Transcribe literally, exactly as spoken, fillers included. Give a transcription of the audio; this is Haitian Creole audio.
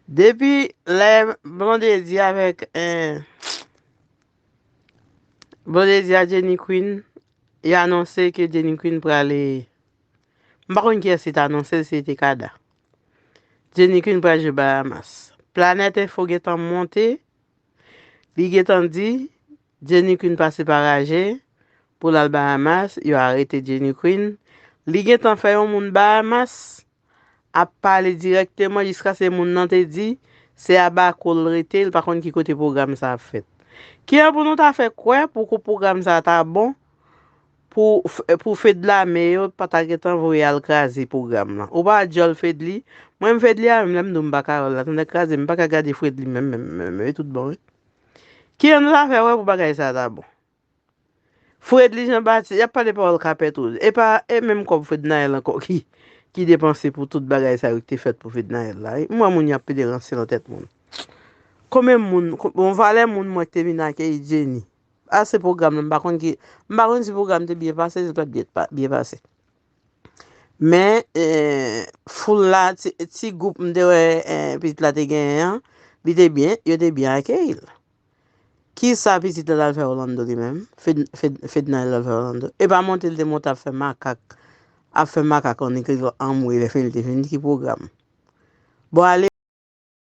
Depi lè Blondedy avèk eh, Blondedy a Jenny Queen, y anonse ke Jenny Queen prale. M pa konn kiyès ki t anonse l, si se te Kada. Jenny Queen pral jwe Bahamas. Planet Info gentan monte. Li gentan di Jenny Queen pase pa Raje pou l al Bahamas, yo arete Jenny Queen. Li gentan fè yon moun Bahamas ap pale dirèkteman jiskaske moun nan te di se Abaco l rete, l pa konn ki kote pwogram sa ap fèt. Kijan pou nou ta fè kwè pou kou pwogram sa ta bon pou pou Fedlame yo pa ta gentan voye al kraze pwogram lan? Ou pa djòl Fedly? Mwen m Fedly a menm lè m di w m pa ka wè l la, tande kraze m pa ka gade Fredly menm menm menm e tout bon wi. Kijan nou ta fè wè pou bagay sa ta bon? Fredly Jean Baptiste, y ap pale pawòl kapè tou. E pa e menm kòb Fednaelle ankò ki ki depanse pou tout bagay sa yo ki te fèt pou Fednaelle la. Wi. M wè moun y ap pede ranse nan tèt moun. Konbyen moun, yon valè moun mwen ki te vin akeyi Jenny. A se pwogram nan, m pa konn ki, m pa konn si pwogram te byen pase, si l pa t byen pa- byen pase. Men eh, foul la, ti, ti gwoup m te wè eh, pitit la te genyen an, li te byen, yo te byen akeyi l. Kisa pitit la t al fè Orlando li menm? Fed, Fed, Fednaelle t al fè Orlando. E pa monte l te monte ap fè makak, ap fè makak annik li anmwe lè fin li te fini ki pwogram. Bon ale